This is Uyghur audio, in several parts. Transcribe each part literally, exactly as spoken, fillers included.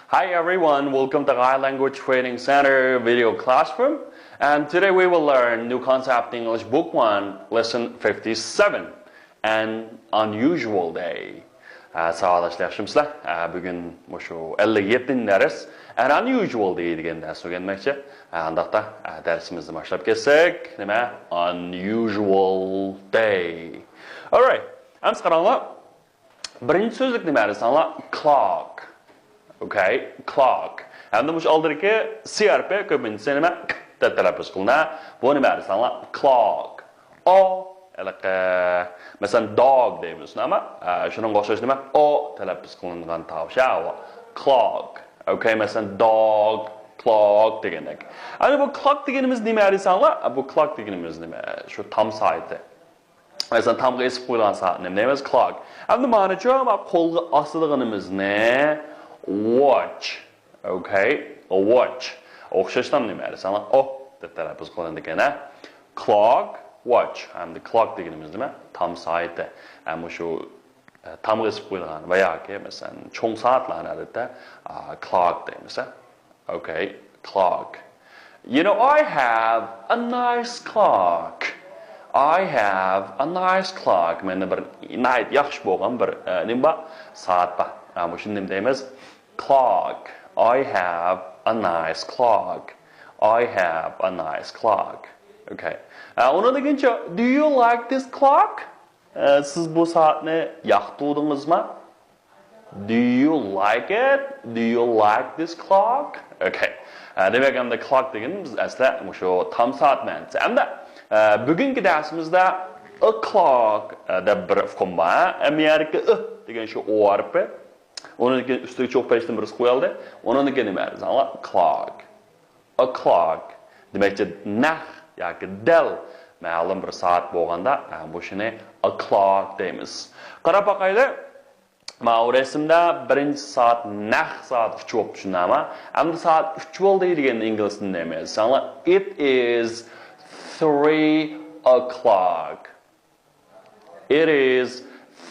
Hi everyone, welcome to Thai Language Training Center video classroom. And today we will learn New Concept English Book one, Lesson fifty-seven, An Unusual Day. Ә, сабаҡдашла, яҡшымысызлар? Ә, бөгөн мушу илле етенче дәрес, An Unusual Day дигән дәрес үгәнмәкче. Ә, андакта, ә, дәресебезне башлап китсәк, нимә? Unusual Day. Alright. Әмс ҡараңлар. Беренче сүзлек нимә дисәңләр? Clock. Okay, clock. Һәм дә муш алдырки C R P көбенчесе нимә? К тә тәләппүз кылына. Бу нимә дисәңләр? Clock. О, әлеге, мәсәлән, dog дейбез, нәмә? Ә, шуның охшаш нимә? О тәләппүз кылынган тавыш, ә, о. Clock. Okay, мәсәлән, dog, clock дигәндәк. Әнә бу clock дигәнебез нимә дисәңләр? Ә, бу clock дигәнебез нимә? Шу там сааты. Мәсәлән, тамға эсип ҡуйылған сағат, не дейміз? Clock. Әмді мағынычы, ма, ҡулға асылғанымызны watch. Okay? Watch. Оҡшаштам нимә? Саңа о деп тәләппүз ҡылынды икән, ә? Clock, watch. Әмді clock дегеніміз неме? Там сағаты. Әмі шу, ә, тамға эсип ҡуйылған, ва яки, мәсәлән, чоң сағатларны, әдетте, а, clock дейміз, ә? Okay, clock. You know, I have a nice clock. I have a nice clock. Менде бир найт яхшы болган бир, ә, нем бар? Саат бар. Ә, бу шуны нем деймиз? Clock. I have a nice clock. I have a nice clock. Okay. Ә, оны дегенче, do you like this clock? Ә, сиз бу саатны яхшы көрдүңүзмү? Do you like it? Do you like this clock? Okay. Ә, демәк, әмді clock деген біз әсілі мушу там саат мәнісі. Әмді, ә, бүгінгі дәрісімізде o'clock, ә, деп бір үкім бар. Әмі әрікі ы деген шу о әріпі. Оның үстіге чоқ пәштің бірісі қойылды. Оның деген ниме? Саңла clock. O'clock. Демәк, нәқ яки дәл мәлім бір саат болғанда, ә, бу шуны o'clock дейміз. Қарап бақайлы. Мынау рәсімде бірінші сағат нәқ сағат үш болып түсінеме? Әмді сағат үш болды деген инглизде неме? Саңла, it is three o'clock. It is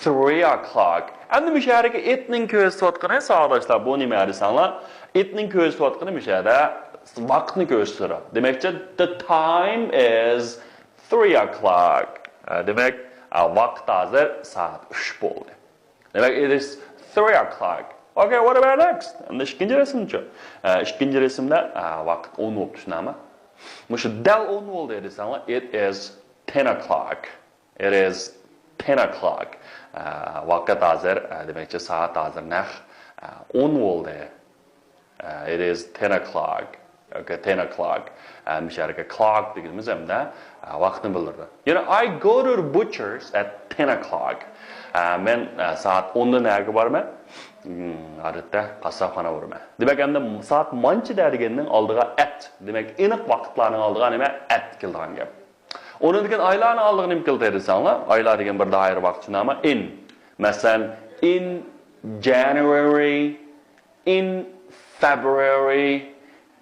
three o'clock. Әмді мүшәрікі it-нің көзі сотқаны, сағдашлар, бұл неме әрі саңла? It-нің көзі сотқаны мүшәрі вақытны көзі сұры. Демекчі, the time is three o'clock. Ә, демек, ә, вақыт азыр сағат үш болды. Демәк, it is three o'clock. Okay, what about next? Әмді ішкенчі ресімчі. Ә, ішкенчі ресімде, ә, вақыт он болып түсінеме? Мүші дәл он болды десеңлер, it is ten o'clock. It is ten o'clock. Ә, вақыт азыр, ә, демекчі, сағат азыр нәқ, ә, он болды. Ә, it is ten o'clock. Okay, ten o'clock. Ә, мүшәрікі clock дегеніміз әмді, ә, вақытны білдірді. You know, I go to the butcher's at ten o'clock. Ә, мен, ә, сағат ондан әргі барма? М, әдетте, қасапхана барма. Демәк, әмді сағат манчыда дегеннің алдыға at. Демәк, iniq вақытларның алдыға неме? At келдіған кеп. Оны деген айланы алдыға неме келді десеңлер? Айла деген бір дайыр вақыт шынама? In. Мәсәлән, in January, in February,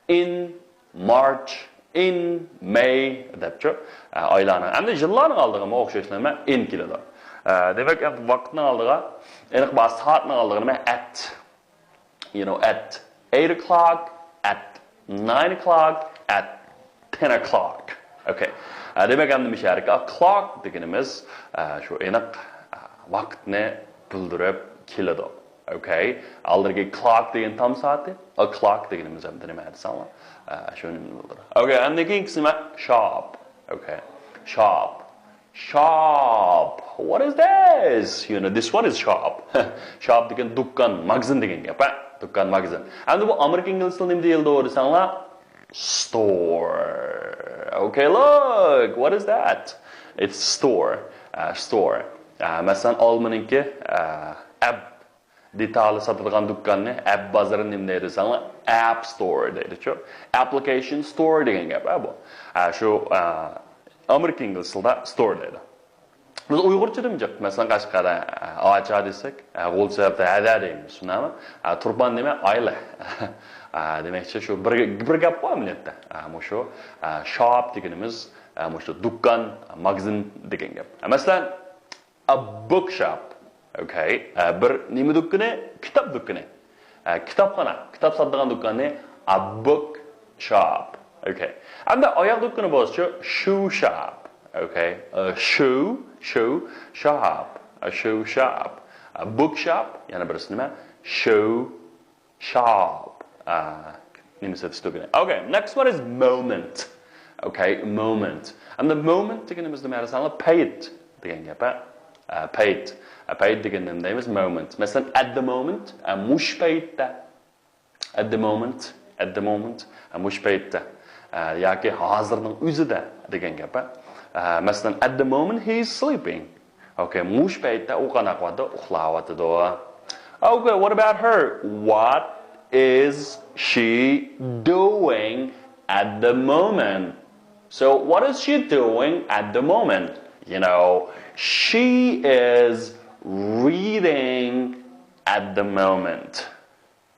in March, in May, депчі. Ә, айланы. Әмді жылларның алдыға ма оқшайшыларма in келеді. Ә, демек, әмді вақытның алдыға, iniq ба сағатның алдыға неме? At. You know, at eight o'clock, at nine o'clock, at ten o'clock. Okay. Ә, демәк, әмді мүшәрік o'clock дегеніміз, ә, шу iniq, ә, вақытны білдіріп келеді. Okay. Алдырғы clock деген там сағаты, o'clock дегеніміз әмді неме әді саңла? Ә, шуны білдіреді. Okay, әмді кейін кісіме shop. Okay. Shop. Shop. What is this? You know, this one is shop. Shop деген дүккан, магазин деген кеп, ә? Дүккан, магазин. Әмді бу американ инглиз тілі неме дейілді о десеңлер? Store. Okay, look. What is that? It's store. Ә, store. Ә, мәсәлән, Алманыңки, ә, әп деталі сатылған дүкканны, әп базары неме дейді десеңлер? App store дейді, чо? Application store деген кеп, ә, бу. Ә, шу, ә, американ инглиз тілде store дейді. Biz Uyg'urcha demeyecek. Masalan, Qashqarda, e, acha desak, e, g'o'lsa hada deymiz, shundaymi? E, turpan nima? Ayla. E, demakchi, shu bir, bir gap bor millette. E, bu shu, e, shop deganimiz, e, bu shu do'kon, magazin degan gap. E, masalan, a bookshop. Okay. E, bir nima do'koni? Kitob do'koni. ئە، كىتابخانا، كىتاب ساتىدىغان دۇكاننى a book shop. ئوكەي. ئەمدى ئاياغ دۇكىنى بولسىچۇ shoe shop. ئوكەي. ئە، shoe، shoe، shop. ئە، shoe shop. ئە، book shop، يەنە بىرسى نېمە؟ Shoe shop. ئە، نېمە سېتىش دۇكىنى. ئوكەي. Next one is moment. ئوكەي، moment. ئەمدى moment دېگىنىمىز نېمە دېسەڭلار؟ پەيت دېگەن گەپ، ھە؟ ئە، پەيت. ئە، پەيت دېگەندە نېمە دەيمىز؟ Moment. مەسىلەن، at the moment، ئە، مۇشۇ پەيتتە. At the moment، at the moment، ئە، مۇشۇ پەيتتە. ئە، ياكى ھازىرنىڭ ئۆزىدە دېگەن گەپ، ھە؟ ئە، مەسىلەن، at the moment he is sleeping. ئوكەي، مۇشۇ پەيتتە ئۇ قانداق قىلىۋاتىدۇ؟ ئۇخلاۋاتىدۇ. Okay, what about her? What is she doing at the moment? So, what is she doing at the moment? You know, she is reading at the moment.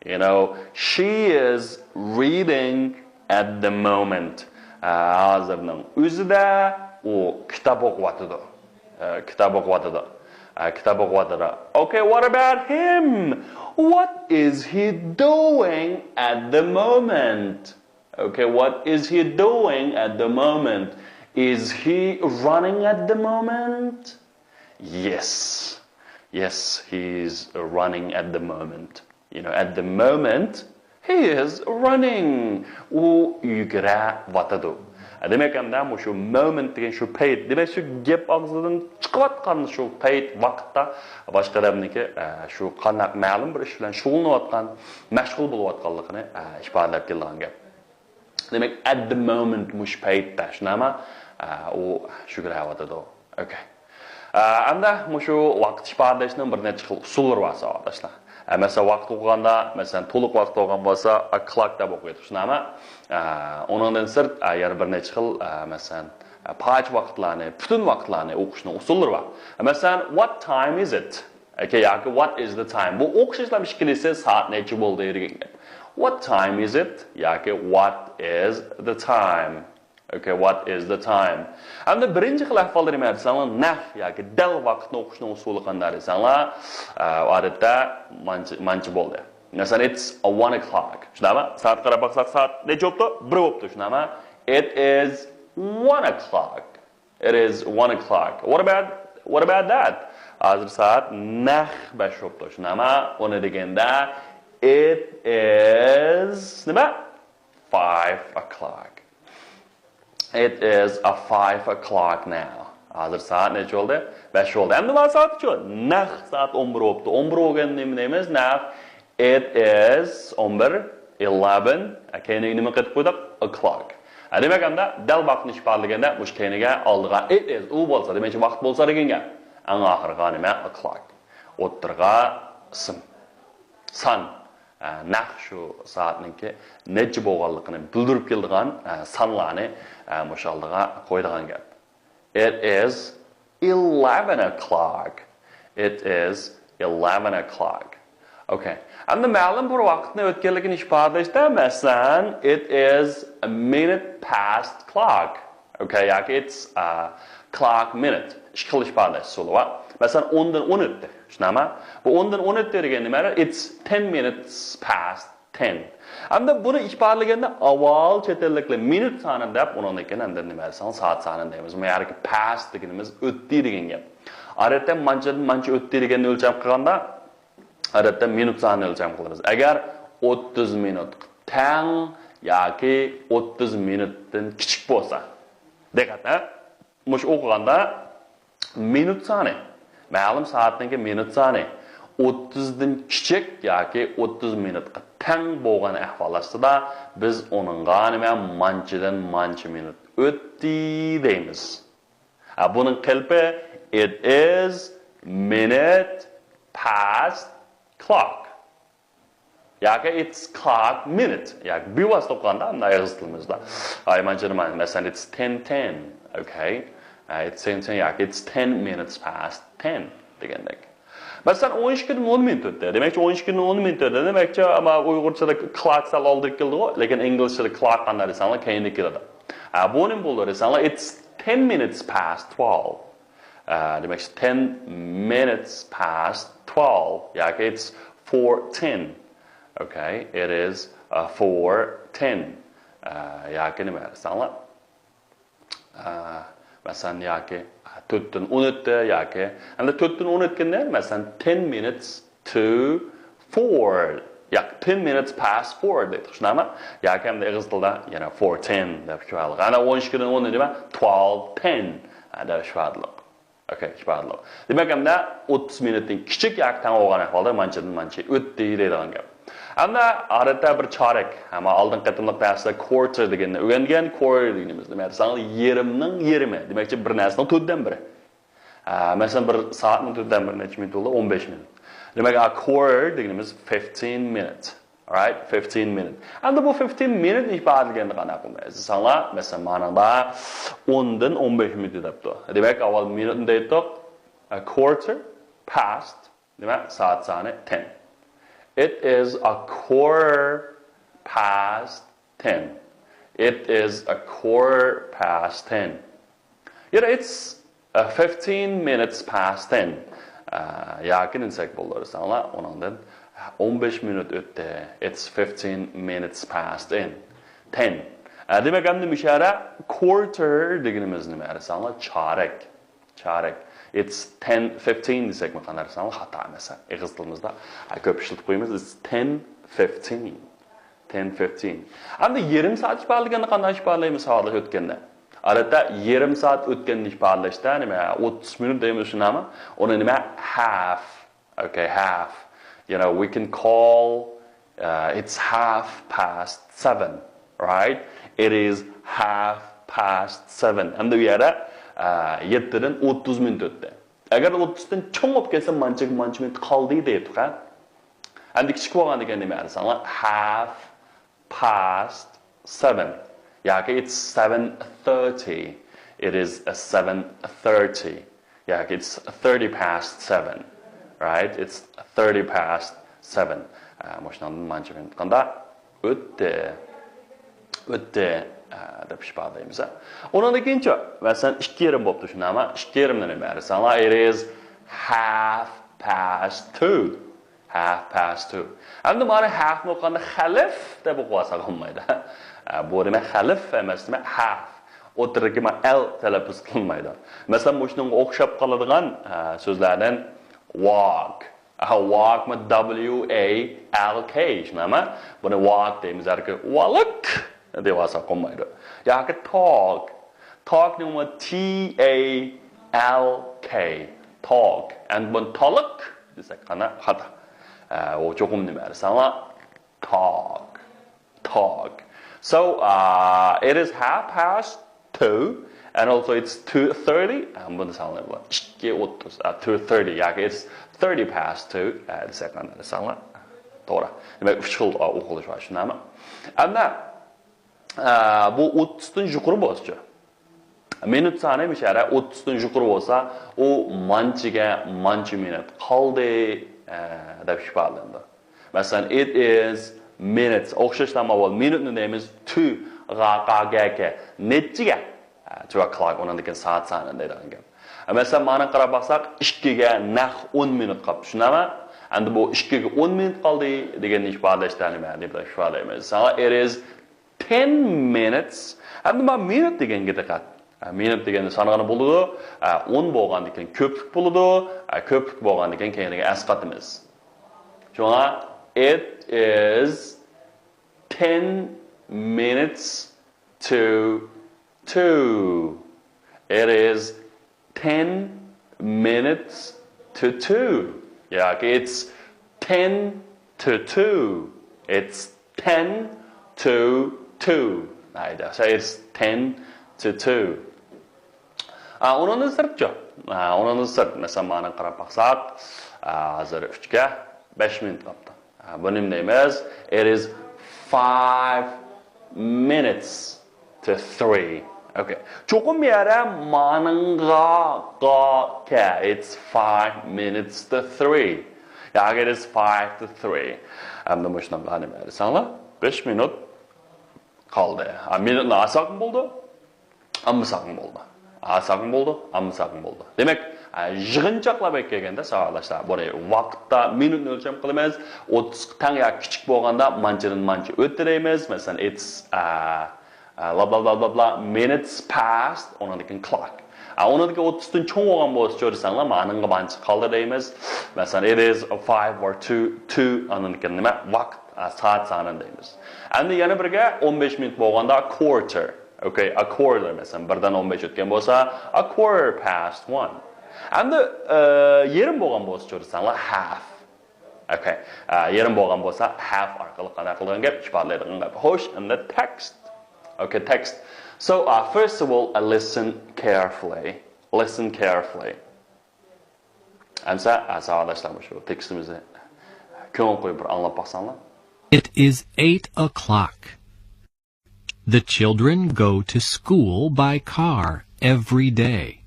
You know, she is reading at the moment. ھازىرنىڭ ئۆزىدە ئۇ كىتاب ئوقۇۋاتىدۇ. ئە، كىتاب ئوقۇۋاتىدۇ. ئە، كىتاب ئوقۇۋاتىدۇ. Okay, what about him? What is he doing at the moment? Okay, what is he doing at the moment? Is he running at the moment? Yes. Yes, he is running at the moment. You know, at the moment, he is running. ئۇ يۈگۈرۈۋاتىدۇ. دېمەك، ئەمدى مۇشۇ moment دېگەن شۇ پەيت. دېمەك، شۇ گەپ ئاغزىدىن چىقىۋاتقان شۇ پەيت ۋاقىتتا باشقا ئادەمنىڭكى، ئە، شۇ قانداق مەلۇم بىر ئىش بىلەن شۇغۇللىنىۋاتقان، مەشغۇل بولۇۋاتقانلىقىنى، ئە، ئىپادىلەپ كېلىدىغان گەپ. دېمەك، at the moment، مۇشۇ پەيتتە، شۇنداقمۇ؟ ئە، ئۇ يۈگۈرۈۋاتىدۇ. ئوكەي. ئە، ئەمدى مۇشۇ ۋاقىت ئىپادىلەشنىڭ بىر نەچچە خىل ئۇسۇللىرى بار، ساۋاقداشلار. ئە، مەسىلەن، ۋاقىت ئوقۇغاندا، مەسىلەن، تولۇق ۋاقىت بولغان بولسا، ئا كلاك دەپ ئوقۇيدۇ، شۇنداقمۇ؟ ئە، ئۇنىڭدىن سىرت، ئە، يەنە بىر نەچچە خىل، ئە، مەسىلەن، ئە، پارچە ۋاقىتلارنى، پۈتۈن ۋاقىتلارنى ئوقۇشنىڭ ئۇسۇللىرى بار. ئە، مەسىلەن، what time is it? ئوكەي، ياكى what is the time؟ بۇ ئوخشاشلا ئىككىلىسى سائەت نەچچە بولدى دېگەن گەپ. What time is it؟ ياكى what is the time؟ ئوكەي، what is the time؟ ئەمدى بىرىنچى خىل ئەھۋالدا نېمە دېسەڭلار، نەق ياكى دەل ۋاقىتنى ئوقۇشنىڭ ئۇسۇلى قانداق دېسەڭلار، ئە، ئادەتتە مانچە، مانچە بولدى. مەسىلەن، it's a one o'clock. شۇنداقمۇ؟ سائەتكە قاراپ باقساق، سائەت نەچچە بوپتۇ؟ بىر بوپتۇ، شۇنداقمۇ؟ It is one o'clock. It is one o'clock. What about, what about that? ھازىر سائەت نەق بەش بوپتۇ، شۇنداقمۇ؟ ئۇنى دېگەندە، it is نېمە؟ Five o'clock. It is a five o'clock now. ھازىر سائەت نەچچە بولدى؟ بەش بولدى. ئەمدى مانا سائەتچۇ؟ نەق سائەت ئون بىر بوپتۇ. ئون بىر بولغان نېمە دەيمىز؟ نەق it is ئون بىر، eleven. كەينىگە نېمە قېتىپ قويدۇق؟ O'clock. ھە، دېمەك، ئەمدى دەل ۋاقىتنى ئىپادىلىگەندە مۇشۇ كەينىگە ئالدىغا it is، ئۇ بولسا، دېمەكچى ۋاقىت بولسا دېگەن گەپ. ئەڭ ئاخىرىغا نېمە؟ O'clock. ئوتتۇرىغا ئىسىم. سان. ئە، نەق شۇ سائەتنىڭكى نەچچە بولغانلىقىنى بىلدۈرۈپ كېلىدىغان، ئە، سانلارنى، ئە، مۇشۇ ئالدىغا قويىدىغان گەپ. It is eleven o'clock. It is eleven o'clock. ئوكەي. ئەمدى مەلۇم بىر ۋاقىتنى ئۆتكەنلىكىنى ئىپادىلەشتە، مەسىلەن، it is a minute past clock. ئوكەي، ياكى it's a clock minute. ئىككى خىل ئىپادىلەش ئۇسۇلى بار. مەسىلەن، ئوندىن ئون ئۆتتى. شۇنداقمۇ؟ بۇ ئوندىن ئون ئۆتتى دېگەن نېمە؟ It's ten minutes past ten. ئەمدى بۇنى ئىپادىلىگەندە ئاۋۋال چەت ئەللىكلەر مىنۇت سانىنى دەپ، ئۇنىڭدىن كېيىن ئەمدى نېمە دېسەڭ، سائەت سانىنى دەيمىز. مۇ يەردىكى past دېگىنىمىز ئۆتتى دېگەن گەپ. ئادەتتە مانچىدىن مانچە ئۆتتى دېگەننى ئۆلچەم قىلغاندا، ئادەتتە مىنۇت سانىنى ئۆلچەم قىلىمىز. ئەگەر ئوتتۇز مىنۇتقا تەڭ ياكى ئوتتۇز مىنۇتتىن كىچىك بولسا. دىققەت، ھە؟ مۇشۇ ئوقۇغاندا مىنۇت سانى، مەلۇم سائەتنىڭكى مىنۇت سانى ئوتتۇزدىن كىچىك ياكى ئوتتۇز مىنۇتقا تەڭ بولغان ئەھۋال ئاستىدا، بىز ئۇنىڭغا نېمە، مانچىدىن مانچە مىنۇت ئۆتتى دەيمىز. ھە، بۇنىڭ قېلىپى، it is minute past clock. ياكى it's clock minute. ياكى بىۋاسىتە ئوقۇغاندا، مۇنداق ئېغىز تىلىمىزدا. ئايمانچىنى مەن، مەسىلەن، it's ten ten. Okay. Uh, it's ten ten. ياكى it's ten minutes past ten دېگەندەك. مەسىلەن، ئون ئىككىدىن ئون مىنۇت ئۆتتى. دېمەكچى، ئون ئىككىدىن ئون مىنۇت ئۆتتى. دېمەكچى، ئەمما ئۇيغۇرچىدا clock سەل ئالدىراپ كېلىدىغۇ، لېكىن ئىنگلىزچىدا clock قانداق دېسەڭلار، كەينىدە كېلىدۇ. ھە، بۇ نېمە بولىدۇ دېسەڭلار، it's ten minutes past twelve. ئە، دېمەك، ten minutes past twelve ياكى it's four ten. Okay, it is uh, four ten. Uh, ياكى نېمە دېسەڭلار؟ Uh, مەسىلەن، ياكى تۆتتىن ئون ئۆتتى ياكى، ئەمدى تۆتتىن ئون ئۆتكەندە، مەسىلەن، ten minutes to four. ياكى ten minutes past four دەيدۇ، شۇنداقمۇ؟ ياكى ئەمدى ئېغىز تىلدا يەنە four ten دەپ ئىپادىلىگەن. ئەنە ئون ئىككىدىن ئون دېمە، twelve ten دەپ ئىپادىلىق. Okay، ئىپادىلىق. دېمەك، ئەمدى ئوتتۇز مىنۇتتىن كىچىك ياكى تەڭ بولغان ئەھۋالدا مانچىدىن مانچە ئۆتتى دەيدىغان گەپ. ئەمدى ئادەتتە بىر چارەك، ئەمما ئالدىنقى قېتىملىق دەرستە quarter دېگەننى ئۆگەنگەن، quarter دېگىنىمىز نېمە دېسەڭ، يېرىمنىڭ يېرىمى. دېمەكچى، بىر نەرسىنىڭ تۆتتىن بىرى. ئە، مەسىلەن، بىر سائەتنىڭ تۆتتىن بىرى نەچچە مىنۇت بولدى؟ ئون بەش مىنۇت. دېمەك، ئا، quarter دېگىنىمىز fifteen minute. Right? Fifteen minute. ئەمدى بۇ fifteen minute ئىپادىلىگەننى قانداق قىلىمىز دېسەڭلار، مەسىلەن، مانىڭدا ئوندىن ئون بەش مىنۇت دەپتۇ. دېمەك، ئاۋۋال مىنۇتنى دەيتتۇق. A quarter past، دېمەك، سائەت سانى ten. It is a quarter past ten. It is a quarter past ten. You know, it's uh, fifteen minutes past ten. Uh, ياكى نېمە دېسەك بولىدۇ دېسەڭلار، ئۇنىڭدىن ئون بەش مىنۇت ئۆتتى. It's fifteen minutes past ten. Ten. Uh, دېمەك، ئەمدى مۇشۇ يەردە quarter دېگىنىمىز نېمە دېسەڭلار، چارەك. چارەك. It's ten fifteen دېسەكمۇ قانداق دېسەڭلار، خاتا ئەمەس. ئېغىز تىلىمىزدا، uh, كۆپ ئىشلىتىپ قويىمىز. It's ten fifteen. Ten fifteen. ئەمدى يېرىم سائەت ئىپادىلىگەندە قانداق ئىپادىلەيمىز ساۋاقداش ئۆتكەندە؟ ئادەتتە يېرىم سائەت ئۆتكەننى ئىپادىلەشتە نېمە؟ ئوتتۇز مىنۇت دەيمىز، شۇنداقمۇ؟ ئۇنى نېمە؟ Half. Okay, half. You know, we can call, uh, it's half past seven, right? It is half past seven. ئەمدى بۇ يەردە، ئە، يەتتىدىن ئوتتۇز مىنۇت ئۆتتى. ئەگەر ئوتتۇزدىن چوڭ بولۇپ كەتسە، مانچە، مانچە مىنۇت قالدى دەيتتۇق، ھە؟ ئەمدى كىچىك بولغاندىكىن نېمە دېسەڭلار؟ Half past seven. ياكى it's seven thirty. It is a seven thirty. ياكى it's thirty past seven. Right? It's thirty past seven. ئە، مۇشۇنىڭدىن مانچە مىنۇت قانداق؟ ئۆتتى. ئۆتتى، ئە، دەپ ئىپادىلەيمىز. ئۇنىڭدىن كېيىنچە، مەسىلەن، ئىككى يېرىم بوپتۇ، شۇنداقمۇ؟ ئىككى يېرىمنى نېمە دېسەڭلار؟ It is half past two. Half past two. ئەمدى مانا half نى ئوقۇغاندا خەلف دەپ ئوقۇۋالساق بولمايدۇ. ئە، بۇ نېمە؟ خەلف ئەمەس، نېمە؟ Half. ئوتتۇرىدىكى ما L تەلەپپۇز قىلىنمايدۇ. مەسىلەن، مۇشۇنىڭغا ئوخشاپ قالىدىغان، ئە، سۆزلەردىن walk. ئاھا، walk مۇ؟ W A L K، شۇنداقمۇ؟ بۇنى walk دەيمىز، ھەركى ۋالىك دەۋالساق بولمايدۇ. ياكى talk. Talk نېمە؟ T A L K. Talk. ئەمدى بۇنى تالىق دېسەك قانداق؟ خاتا. ئە، ئۇ چوقۇم نېمە دېسەڭلار؟ Talk. Talk. So, uh, it is half past two, and also it's two thirty. ئە، بۇنى سانلايمىز. ئىككى ئوتتۇز، ئە، two thirty ياكى it's thirty past two، ئە، دېسەك قانداق دېسەڭلار؟ توغرا. دېمەك، ئۈچ خىل، ئە، ئوقۇلۇش بار، شۇنداقمۇ؟ ئەمما، ئە، بۇ ئوتتۇزدىن يۇقىرى بولسىچۇ؟ مىنۇت سانى مۇشۇ يەردە ئوتتۇزدىن يۇقىرى بولسا، ئۇ مانچىگە مانچە مىنۇت قالدى، ئە، دەپ ئىپادىلىنىدۇ. مەسىلەن، it is minutes. ئوخشاشلا ئاۋۋال مىنۇتنى دەيمىز، to، غا، قا، گە، كە. نەچچىگە؟ ئە، two o'clock، ئۇنىڭدىن كېيىن سائەت سانى دەيدىغان گەپ. ئە، مەسىلەن، مانا قاراپ باقساق، ئىككىگە نەق ئون مىنۇت قاپتۇ، شۇنداقمۇ؟ ئەمدى بۇ ئىككىگە ئون مىنۇت قالدى دېگەننى ئىپادىلەشتە نېمە دەپ ئىپادىلەيمىز؟ مانا، it is ten minutes. ئەمدى مانا مىنۇت دېگەنگە دىققەت. ئە، مىنۇت دېگەننى سانىغىلى بولىدۇ. ئە، ئون بولغاندىكىن كۆپلۈك بولىدۇ. ئە، كۆپلۈك بولغاندىكىن كەينىگە ئەسقاتىمىز. شۇڭا it is ten minutes to two. It is ten minutes to two. Yeah, okay, it's ten to two. It's ten to two. Right, so it's ten to two. ئا، ئۇنىڭدىن سىرتچۇ؟ ئا، ئۇنىڭدىن سىرت، مەسىلەن، مانا قاراپ باقساق، ئا، ھازىر ئۈچكە بەش مىنۇت قاپتۇ. ئا، بۇ نېمە دەيمىز؟ It is five minutes to three. Okay. چوقۇم بۇ يەردە مانىڭغا، غا، كە. It's five minutes to three. ياكى it is five to three. ئەمدى مۇشۇنىڭغا نېمە دېسەڭلار؟ بەش مىنۇت قالدى. ئا، مىنۇتنى ئالساقمۇ بولىدۇ، ئالمىساقمۇ بولىدۇ. ئالساقمۇ بولىدۇ، ئالمىساقمۇ بولىدۇ. دېمەك، ئە، يىغىنچاقلاپ ئەكەلگەندە، ساۋاقداشلار، بۇنى ۋاقىتتا، مىنۇتنى ئۆلچەم قىلىمىز. ئوتتۇزغا تەڭ ياكى كىچىك بولغاندا مانچىدىن مانچە ئۆتتى دەيمىز. مەسىلەن، it's، ئە، ئە، بلا، بلا، بلا، بلا، بلا، minutes past، ئۇنىڭدىن كېيىن clock. ئە، ئۇنىڭدىن كېيىن ئوتتۇزدىن چوڭ بولغان بولسا، كۆرسەڭلار، مانىڭغا مانچە قالدى دەيمىز. مەسىلەن، it is five or two، two، ئاندىن كېيىن نېمە؟ ۋاقىت، ئە، سائەت سانىنى دەيمىز. ئەمدى يەنە بىرگە، ئون بەش مىنۇت بولغاندا quarter. Okay، a quarter، مەسىلەن، بىردىن ئون بەش ئۆتكەن بولسا، a quarter past one. ئەمدى، ئە، يېرىم بولغان بولسا، كۆرسەڭلار، half. Okay، ئە، يېرىم بولغان بولسا، half ئارقىلىق قانداق قىلىدىغان گەپ، ئىپادىلەيدىغان گەپ. خوش، ئەمدى text. Okay، text. So, uh, first of all, uh, listen carefully. Listen carefully. ئەمسە، ئە، ساۋاقداشلار، مۇشۇ تېكىستىمىزنى كۆڭۈل قويۇپ بىر ئاڭلاپ باقساڭلار. It is eight o'clock. The children go to school by car every day.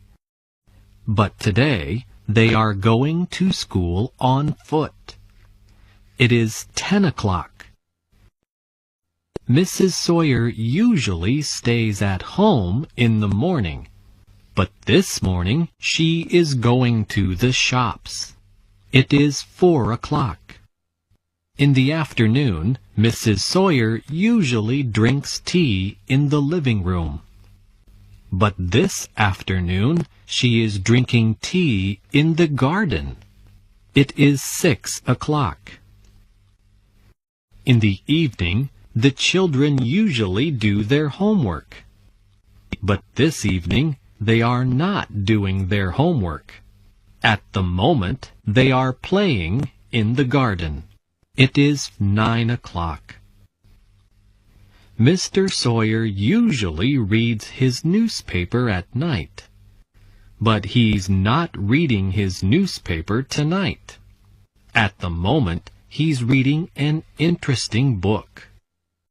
But today, they are going to school on foot. It is ten o'clock. Missus Sawyer usually stays at home in the morning, but this morning she is going to the shops. It is four o'clock. In the afternoon, Missus Sawyer usually drinks tea in the living room. But this afternoon, she is drinking tea in the garden. It is six o'clock. In the evening, the children usually do their homework. But this evening, they are not doing their homework. At the moment, they are playing in the garden. It is nine o'clock. Mister Sawyer usually reads his newspaper at night, but he's not reading his newspaper tonight. At the moment, he's reading an interesting book.